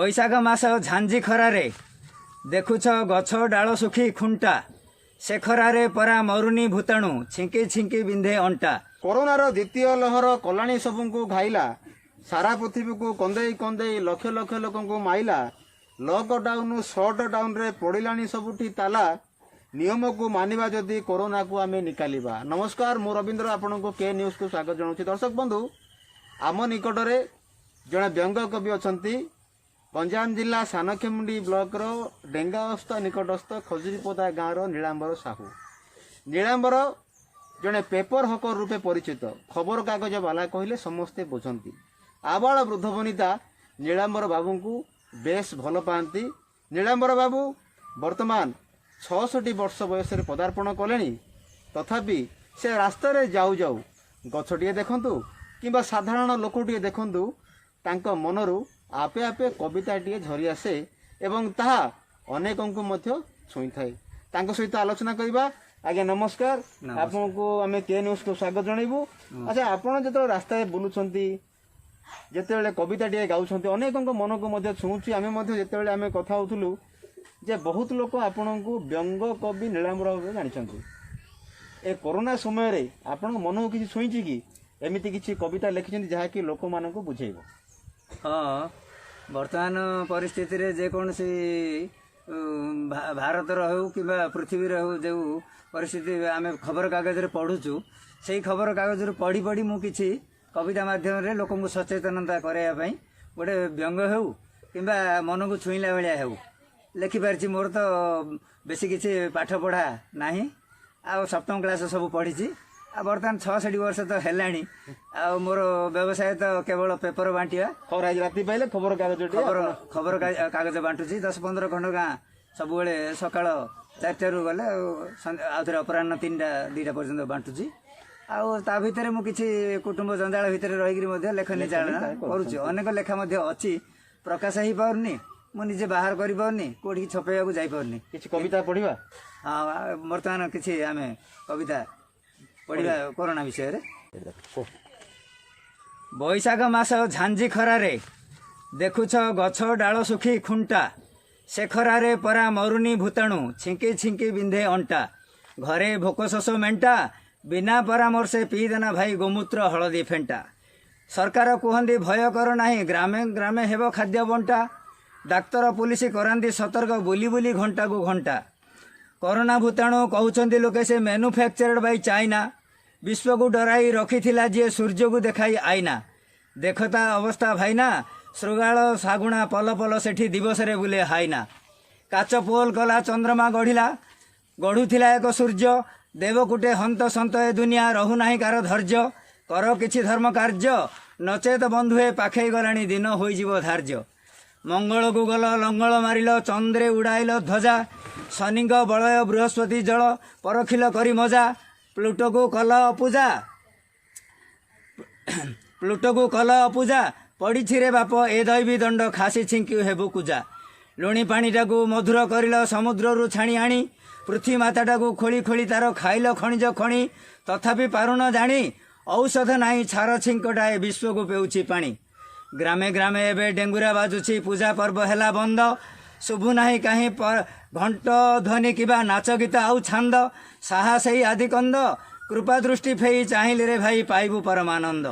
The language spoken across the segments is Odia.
ବୈଶାଖ ମାସ ଝାଞ୍ଜି ଖରାରେ ଦେଖୁଛ ଗଛ ଡାଳ ଶୁଖି ଖୁଣ୍ଟା, ସେ ଖରାରେ ପରା ମରୁନି ଭୂତାଣୁ, ଛିଙ୍କି ଛିଙ୍କି ବିନ୍ଧେ ଅଣ୍ଟା। କରୋନାର ଦ୍ୱିତୀୟ ଲହର କଲାଣି ସବୁଙ୍କୁ ଘାଇଲା, ସାରା ପୃଥିବୀକୁ କନ୍ଦେଇ କନ୍ଦେଇ ଲକ୍ଷ ଲକ୍ଷ ଲୋକଙ୍କୁ ମାଇଲା। ଲକଡାଉନ ସଟଡାଉନରେ ପଡ଼ିଲାଣି ସବୁଠି ତାଲା, ନିୟମକୁ ମାନିବା ଯଦି କରୋନାକୁ ଆମେ ନିକାଲିବା। ନମସ୍କାର, ମୁଁ ରବୀନ୍ଦ୍ର ଆପଣଙ୍କୁ କେ ନ୍ୟୁଜ୍କୁ ସ୍ୱାଗତ ଜଣାଉଛି। ଦର୍ଶକ ବନ୍ଧୁ, ଆମ ନିକଟରେ ଜଣେ ବ୍ୟଙ୍ଗ କବି ଅଛନ୍ତି। ଗଞ୍ଜାମ ଜିଲ୍ଲା ସାନଖେମୁଣ୍ଡି ବ୍ଲକର ଡେଙ୍ଗାଅସ୍ତା ନିକଟସ୍ଥ ଖଜୁରୀପଦା ଗାଁର ନୀଳାମ୍ବର ସାହୁ। ନୀଳାମ୍ବର ଜଣେ ପେପର ହକର ରୂପେ ପରିଚିତ। ଖବରକାଗଜ ବାଲା କହିଲେ ସମସ୍ତେ ବୁଝନ୍ତି। ଆବାଳ ବୃଦ୍ଧ ବନିତା ନୀଳାମ୍ବର ବାବୁଙ୍କୁ ବେଶ ଭଲ ପାଆନ୍ତି। ନୀଳାମ୍ବର ବାବୁ ବର୍ତ୍ତମାନ 66 ବର୍ଷ ବୟସରେ ପଦାର୍ପଣ କଲେଣି। ତଥାପି ସେ ରାସ୍ତାରେ ଯାଉ ଯାଉ ଗଛଟିଏ ଦେଖନ୍ତୁ କିମ୍ବା ସାଧାରଣ ଲୋକଟିଏ ଦେଖନ୍ତୁ, ତାଙ୍କ ମନରୁ ଆପେ ଆପେ କବିତାଟିଏ ଝରି ଆସେ ଏବଂ ତାହା ଅନେକଙ୍କୁ ମଧ୍ୟ ଛୁଇଁଥାଏ। ତାଙ୍କ ସହିତ ଆଲୋଚନା କରିବା। ଆଜ୍ଞା ନମସ୍କାର, ଆପଣଙ୍କୁ ଆମେ କେ ନ୍ୟୁଜ୍କୁ ସ୍ୱାଗତ ଜଣାଇବୁ। ଆଚ୍ଛା, ଆପଣ ଯେତେବେଳେ ରାସ୍ତାରେ ବୁଲୁଛନ୍ତି, ଯେତେବେଳେ କବିତାଟିଏ ଗାଉଛନ୍ତି, ଅନେକଙ୍କ ମନକୁ ମଧ୍ୟ ଛୁଉଁଛି। ଆମେ ମଧ୍ୟ ଯେତେବେଳେ ଆମେ କଥା ହେଉଥିଲୁ ଯେ ବହୁତ ଲୋକ ଆପଣଙ୍କୁ ବ୍ୟଙ୍ଗ କବି ନୀଳାମ୍ବର ଭାବେ ଜାଣିଛନ୍ତି। ଏ କରୋନା ସମୟରେ ଆପଣଙ୍କ ମନକୁ କିଛି ଛୁଇଁଛି କି? ଏମିତି କିଛି କବିତା ଲେଖିଛନ୍ତି ଯାହାକି ଲୋକମାନଙ୍କୁ ବୁଝେଇବ? ହଁ, ବର୍ତ୍ତମାନ ପରିସ୍ଥିତିରେ ଯେକୌଣସି ଭାରତର ହେଉ କିମ୍ବା ପୃଥିବୀର ହେଉ, ଯେଉଁ ପରିସ୍ଥିତି ଆମେ ଖବରକାଗଜରେ ପଢ଼ୁଛୁ, ସେଇ ଖବରକାଗଜରୁ ପଢ଼ି ପଢ଼ି ମୁଁ କିଛି କବିତା ମାଧ୍ୟମରେ ଲୋକଙ୍କୁ ସଚେତନତା କରାଇବା ପାଇଁ ଗୋଟେ ବ୍ୟଙ୍ଗ ହେଉ କିମ୍ବା ମନକୁ ଛୁଇଁଲା ଭଳିଆ ହେଉ ଲେଖିପାରିଛି। ମୋର ତ ବେଶୀ କିଛି ପାଠ ପଢ଼ା ନାହିଁ, ଆଉ ସପ୍ତମ କ୍ଲାସ୍ ସବୁ ପଢ଼ିଛି। ଆଉ ବର୍ତ୍ତମାନ 66 ବର୍ଷ ତ ହେଲାଣି। ଆଉ ମୋର ବ୍ୟବସାୟ ତ କେବଳ ପେପର ବାଣ୍ଟିବା। ରାତି ପାଇଲେ ଖବରକାଗଜ ଖବର କାଗଜ ବାଣ୍ଟୁଛି 10-15 ଖଣ୍ଡ ଗାଁ ସବୁବେଳେ। ସକାଳ 4ଟାରୁ ଗଲେ ଆଉ ଆଉଥରେ ଅପରାହ୍ନ 3ଟା 2ଟା ପର୍ଯ୍ୟନ୍ତ ବାଣ୍ଟୁଛି। ଆଉ ତା ଭିତରେ ମୁଁ କିଛି କୁଟୁମ୍ବ ଜଞ୍ଜାଳ ଭିତରେ ରହିକିରି ମଧ୍ୟ ଲେଖନୀ ଚାଳନା କରୁଛି। ଅନେକ ଲେଖା ମଧ୍ୟ ଅଛି, ପ୍ରକାଶ ହେଇପାରୁନି, ମୁଁ ନିଜେ ବାହାର କରିପାରୁନି, କୋଉଠିକି ଛପେଇବାକୁ ଯାଇପାରୁନି। କିଛି କବିତା ପଢ଼ିବା? ହଁ, ବର୍ତ୍ତମାନ କିଛି ଆମେ କବିତା ପଢ଼ିବା କରୋନା ବିଷୟରେ। ବୈଶାଖ ମାସ ଝାଞ୍ଜି ଖରାରେ ଦେଖୁଛ ଗଛ ଡାଳ ଶୁଖି ଖୁଣ୍ଟା, ସେ ଖରାରେ ପରା ମରୁନି ଭୂତାଣୁ, ଛିଙ୍କି ଛିଙ୍କି ବିନ୍ଧେ ଅଣ୍ଟା। ଘରେ ଭୋକ ଶୋଷ ମେଣ୍ଟା, ବିନା ପରାମର୍ଶେ ପିଇଦେନା ଭାଇ ଗୋମୂତ୍ର ହଳଦୀ ଫେଣ୍ଟା। ସରକାର କୁହନ୍ତି ଭୟ କର ନାହିଁ, ଗ୍ରାମେ ଗ୍ରାମେ ହେବ ଖାଦ୍ୟ ବଣ୍ଟା। ଡାକ୍ତର ପୁଲିସ କରାନ୍ତି ସତର୍କ ବୁଲି ବୁଲି ଘଣ୍ଟାକୁ ଘଣ୍ଟା। କରୋନା ଭୂତାଣୁ କହୁଛନ୍ତି ଲୋକେ ସେ ମ୍ୟାନୁଫ୍ୟାକ୍ଚର୍ଡ ବାଇ ଚାଇନା। ବିଶ୍ୱକୁ ଡରାଇ ରଖିଥିଲା ଯିଏ ସୂର୍ଯ୍ୟକୁ ଦେଖାଇ ଆଇନା। ଦେଖ ତା ଅବସ୍ଥା ଭାଇନା, ଶୃଗାଳ ଶାଗୁଣା ପଲ ପଲ ସେଠି ଦିବସରେ ବୁଲେ ହାଇନା। କାଚ ପୋଲ କଲା ଚନ୍ଦ୍ରମା ଗଢ଼ିଲା, ଗଢ଼ୁଥିଲା ଏକ ସୂର୍ଯ୍ୟ। ଦେବକୁଟେ ହନ୍ତ ସନ୍ତ ଏ ଦୁନିଆ, ରହୁନାହିଁ କାର ଧୈର୍ଯ୍ୟ। କର କିଛି ଧର୍ମ କାର୍ଯ୍ୟ, ନଚେତ ବନ୍ଧୁଏ ପାଖେଇ ଗଲାଣି ଦିନ ହୋଇଯିବ ଧାର୍ଯ୍ୟ। ମଙ୍ଗଳକୁ ଗଲ ଲଙ୍ଗଳ ମାରିଲ, ଚନ୍ଦ୍ରେ ଉଡ଼ାଇଲ ଧ୍ୱଜା। ଶନିଙ୍କ ବଳୟ ବୃହସ୍ପତି ଜଳ ପରଖିଲ କରି ମଜା। ପ୍ଲୁଟୋକୁ କଲ ଅପୂଜା, ପ୍ଲୁଟୋକୁ କଲ ଅପୂଜା। ପଡ଼ିଛି ରେ ବାପ ଏ ଦୈବୀ ଦଣ୍ଡ, ଖାସି ଛିଙ୍କି ହେବୁ କୁଜା। ଲୁଣି ପାଣିଟାକୁ ମଧୁର କରିଲ ସମୁଦ୍ରରୁ ଛାଣି ଆଣି। ପୃଥିବୀ ମାତାଟାକୁ ଖୋଳି ଖୋଳି ତାର ଖାଇଲ ଖଣିଜ ଖଣି। ତଥାପି ପାରୁନ ଜାଣି, ଔଷଧ ନାହିଁ ଛାର ଛିଙ୍କଟାଏ ବିଶ୍ୱକୁ ପେଉଛି ପାଣି। ଗ୍ରାମେ ଗ୍ରାମେ ଏବେ ଡେଙ୍ଗୁରା ବାଜୁଛି, ପୂଜା ପର୍ବ ହେଲା ବନ୍ଦ। ଶୁଭୁ ନାହିଁ କାହିଁ ଘଣ୍ଟ ଧ୍ୱନି କିବା ନାଚ ଗୀତ ଆଉ ଛାନ୍ଦ। ସାହା ସେଇ ଆଦି କନ୍ଦ, କୃପା ଦୃଷ୍ଟି ଫେଇ ଚାହିଁଲେ ରେ ଭାଇ ପାଇବୁ ପରମାନନ୍ଦ।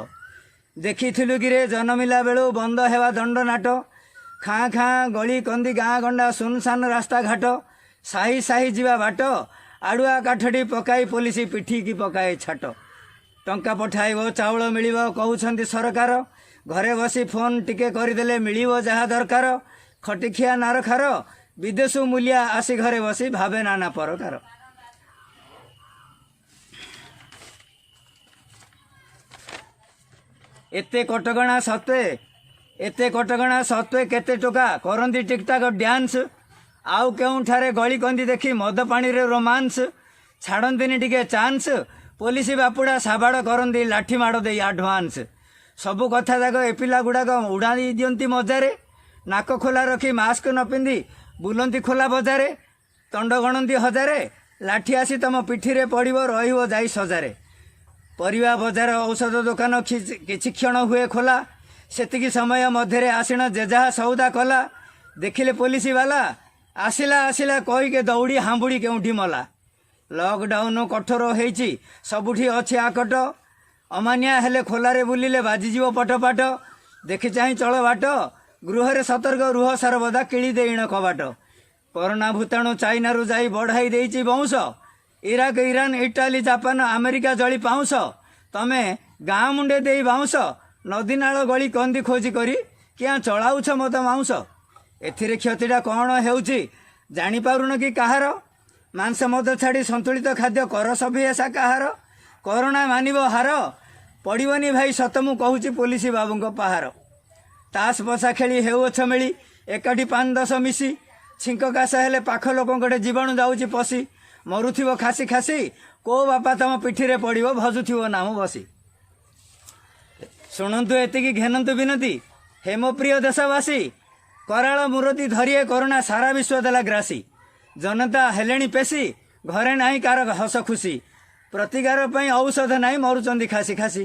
ଦେଖିଥିଲୁ କିରେ ଜନମିଲା ବେଳୁ ବନ୍ଦ ହେବା ଦଣ୍ଡ ନାଟ। ଖାଁ ଖାଁ ଗଳି କନ୍ଦି ଗାଁ ଗଣ୍ଡା ସୁନସାନ ରାସ୍ତାଘାଟ। ସାହି ସାହି ଯିବା ବାଟ, ଆଡ଼ୁଆ କାଠଟି ପକାଇ ପୋଲିସ ପିଠିକି ପକାଏ ଛାଟ। ଟଙ୍କା ପଠାଇବ ଚାଉଳ ମିଳିବ କହୁଛନ୍ତି ସରକାର। ଘରେ ବସି ଫୋନ୍ ଟିକେ କରିଦେଲେ ମିଳିବ ଯାହା ଦରକାର। ଖଟିଖିଆ ନାରଖାର, ବିଦେଶୁ ମୂଲିଆ ଆସି ଘରେ ବସି ଭାବେ ନାନା ପରକାର। ଏତେ କଟକଣା ସତ୍ତ୍ୱେ, ଏତେ କଟକଣା ସତ୍ତ୍ୱେ କେତେ ଟୋକା କରନ୍ତି ଟିକଟାକ ଡ୍ୟାନ୍ସ। ଆଉ କେଉଁଠାରେ ଗଳି କନ୍ଦି ଦେଖି ମଦ ପାଣିରେ ରୋମାନ୍ସ। ଛାଡ଼ନ୍ତିନି ଟିକେ ଚାନ୍ସ, ପୋଲିସ ବାପୁଡ଼ା ସାବାଡ଼ କରନ୍ତି ଲାଠି ମାଡ଼ ଦେଇ ଆଡ଼ଭାନ୍ସ। ସବୁ କଥା ଯାକ ଏ ପିଲା ଗୁଡ଼ାକ ଉଡ଼ାଇ ଦିଅନ୍ତି ମଜାରେ। ନାକ ଖୋଲା ରଖି ମାସ୍କ ନ ପିନ୍ଧି ବୁଲନ୍ତି ଖୋଲା ବଜାରେ। ତଣ୍ଡ ଗଣନ୍ତି ହଜାରେ, ଲାଠି ଆସି ତମ ପିଠିରେ ପଡ଼ିବ ରହିବ ଯାଇ ସଜାରେ। ପରିବା ବଜାର ଔଷଧ ଦୋକାନ କିଛି କ୍ଷଣ ହୁଏ ଖୋଲା, ସେତିକି ସମୟ ମଧ୍ୟରେ ଆସିଣ ଯେ ଯାହା ସଉଦା କଲା। ଦେଖିଲେ ପୋଲିସ ବାଲା ଆସିଲା ଆସିଲା କହିକି ଦୌଡ଼ି ହାମ୍ବୁଡ଼ି କେଉଁଠି ମଲା। ଲକଡାଉନ କଠୋର ହେଇଛି, ସବୁଠି ଅଛି ଆକଟ। ଅମାନିଆ ହେଲେ ଖୋଲାରେ ବୁଲିଲେ ବାଜିଯିବ ପଟପାଟ। ଦେଖି ଚାହିଁ ଚଳ ବାଟ, ଗୃହରେ ସତର୍କ ରୁହ ସର୍ବଦା, କିଳି ଦେଇଣ କବାଟ। କରୋନା ଭୂତାଣୁ ଚାଇନାରୁ ଯାଇ ବଢ଼ାଇ ଦେଇଛି ବଂଶ। Iraq, Iran, Italy, Japan, America ଜଳି ପାଉଁଶ। ତମେ ଗାଁ ମୁଣ୍ଡେ ଦେଇ ବାଉଁଶ, ନଦୀ ନାଳ ଗଳି କନ୍ଦି ଖୋଜି କରି କିଆଁ ଚଳାଉଛ ମଦ ମାଉଁସ। ଏଥିରେ କ୍ଷତିଟା କ'ଣ ହେଉଛି ଜାଣିପାରୁନ କି କାହାର? ମାଂସ ମଦ ଛାଡ଼ି ସନ୍ତୁଳିତ ଖାଦ୍ୟ କର ସଭିଏ ଶାକାହାର। କରୋନା ମାନିବ ହାର, ପଡ଼ିବନି ଭାଇ ସତ ମୁଁ କହୁଛି ପୋଲିସ ବାବୁଙ୍କ ପାହାର। ତାସ ପଶା ଖେଳି ହେଉଅଛ ମେଳି, ଏକାଠି 5 10 ମିଶି। ଛିଙ୍କ କାଶ ହେଲେ ପାଖ ଲୋକଙ୍କଟେ ଜୀବାଣୁ ଯାଉଛି ପଶି। ମରୁଥିବ ଖାସି ଖାସି, କୋଉ ବାପା ତମ ପିଠିରେ ପଡ଼ିବ ଭଜୁଥିବ ନାମ ବସି। ଶୁଣନ୍ତୁ ଏତିକି ଘେନନ୍ତୁ ବିନତି, ହେ ମୋ ପ୍ରିୟ ଦେଶବାସୀ। କରାଳ ମୂରତି ଧରିଏ କରୋନା ସାରା ବିଶ୍ୱ ଦେଲା ଗ୍ରାସି। ଜନତା ହେଲେଣି ପେଶୀ, ଘରେ ନାହିଁ କାର ହସ ଖୁସି। ପ୍ରତିକାର ପାଇଁ ଔଷଧ ନାହିଁ, ମରୁଛନ୍ତି ଖାସି ଖାସି।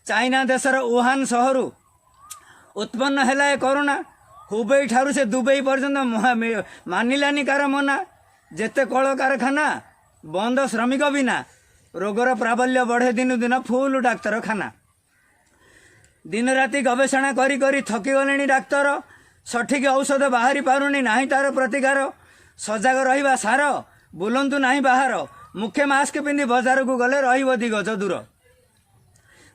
ଚାଇନା ଦେଶର ଉହାନ ସହରୁ ଉତ୍ପନ୍ନ ହେଲା ଏ କରୋନା। ହୁବେଇ ଠାରୁ ସେ ଦୁବେଇ ପର୍ଯ୍ୟନ୍ତ ମାନିଲାନି କାର ମନା। ଯେତେ କଳକାରଖାନା ବନ୍ଦ ଶ୍ରମିକ ବିନା, ରୋଗର ପ୍ରାବଲ୍ୟ ବଢ଼େ ଦିନୁ ଦିନ ଫୁଲ ଡାକ୍ତରଖାନା। ଦିନ ରାତି ଗବେଷଣା କରି କରି ଥକିଗଲେଣି ଡାକ୍ତର। ସଠିକ ଔଷଧ ବାହାରି ପାରୁନି, ନାହିଁ ତାର ପ୍ରତିକାର। ସଜାଗ ରହିବା ସାର, ବୁଲନ୍ତୁ ନାହିଁ ବାହାର। ମୁଖେ ମାସ୍କ ପିନ୍ଧି ବଜାରକୁ ଗଲେ ରହିବ 2 ଗଜ ଦୂର।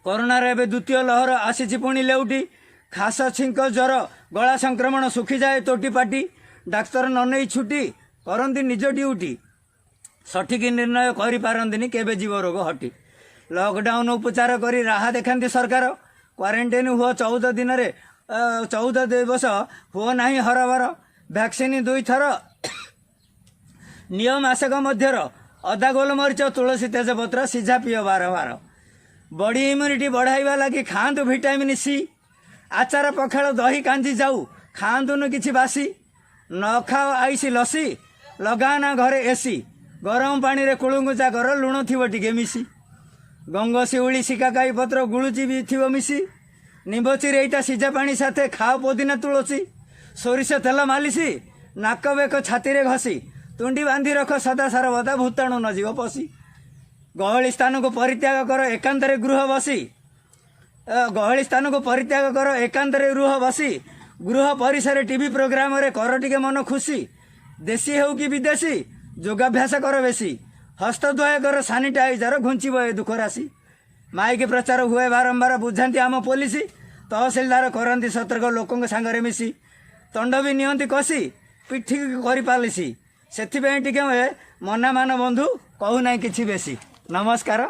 କରୋନାର ଏବେ ଦ୍ୱିତୀୟ ଲହର ଆସିଛି ପୁଣି ଲେଉଟି। ଖାସ, ଛିଙ୍କ, ଜ୍ୱର, ଗଳା ସଂକ୍ରମଣ, ଶୁଖିଯାଏ ତୋଟି ପାଟି। ଡାକ୍ତର ନ ନେଇ ଛୁଟି କରନ୍ତି ନିଜ ଡ୍ୟୁଟି। ସଠିକ ନିର୍ଣ୍ଣୟ କରିପାରନ୍ତିନି କେବେ ଯିବ ରୋଗ ହଟି। ଲକଡାଉନ ଉପଚାର କରି ରାହା ଦେଖାନ୍ତି ସରକାର। କ୍ୱାରେଣ୍ଟାଇନ୍ ହୁଅ 14 ଦିନରେ, 14 ଦିବସ ହୁଅ ନାହିଁ ହରବର। ଭ୍ୟାକ୍ସିନ୍ 2 ଥର ନିଅ ମାସକ ମଧ୍ୟର। ଅଦା, ଗୋଲମରିଚ, ତୁଳସୀ, ତେଜପତ୍ର ସିଝା ପିଅ ବାରମ୍ବାର। ବଡି ଇମ୍ୟୁନିଟି ବଢ଼ାଇବା ଲାଗି ଖାଆନ୍ତୁ ଭିଟାମିନ୍ ସି। ଆଚାର, ପଖାଳ, ଦହି, କାଞ୍ଜି ଯାଉ ଖାଆନ୍ତୁନି କିଛି ବାସି। ନ ଖାଅ ଆଇସି ଲସି, ଲଗାନା ଘରେ ଏସି। ଗରମ ପାଣିରେ କୁଳୁଙ୍ଗୁଚା କର, ଲୁଣ ଥିବ ଟିକେ ମିଶି। ଗଙ୍ଗ ଶିଉଳି, ଶିକାକାଇ ପତ୍ର ଗୁଳୁଚି ବି ଥିବ ମିଶି। ନିମ୍ବ ଚିରେଇତା ସିଝା ପାଣି ସାଥେ ଖାଅ ପୋଦିନା ତୁଳସୀ। ସୋରିଷ ତେଲ ମାଲିସି, ନାକ ବେକ ଛାତିରେ ଘଷି। ତୁଣ୍ଡି ବାନ୍ଧି ରଖ ସଦା ସର୍ବଦା, ଭୂତାଣୁ ନ ଯିବ ପଶି। ଗହଳି ସ୍ଥାନକୁ ପରିତ୍ୟାଗ କର, ଏକାନ୍ତରେ ଗୃହ ବସି। ଗହଳି ସ୍ଥାନକୁ ପରିତ୍ୟାଗ କର, ଏକାନ୍ତରେ ରୁହ ବସି। ଗୃହ ପରିସରେ ଟିଭି ପ୍ରୋଗ୍ରାମରେ କର ଟିକେ ମନ ଖୁସି। ଦେଶୀ ହେଉ କି ବିଦେଶୀ, ଯୋଗାଭ୍ୟାସ କର ବେଶୀ। ହସ୍ତଦ୍ୱୟ କର ସାନିଟାଇଜର, ଘୁଞ୍ଚିବ ଏ ଦୁଃଖ ରାଶି। ମାଇକି ପ୍ରଚାର ହୁଏ ବାରମ୍ବାର, ବୁଝାନ୍ତି ଆମ ପୋଲିସ। ତହସିଲଦାର କରନ୍ତି ସତର୍କ ଲୋକଙ୍କ ସାଙ୍ଗରେ ମିଶି। ତଣ୍ଡ ବି ନିଅନ୍ତି କଷି, ପିଠିକି କରିପାଲିସି। ସେଥିପାଇଁ ଟିକେ ମନା ମାନ ବନ୍ଧୁ, କହୁନାହିଁ କିଛି ବେଶୀ। ନମସ୍କାର।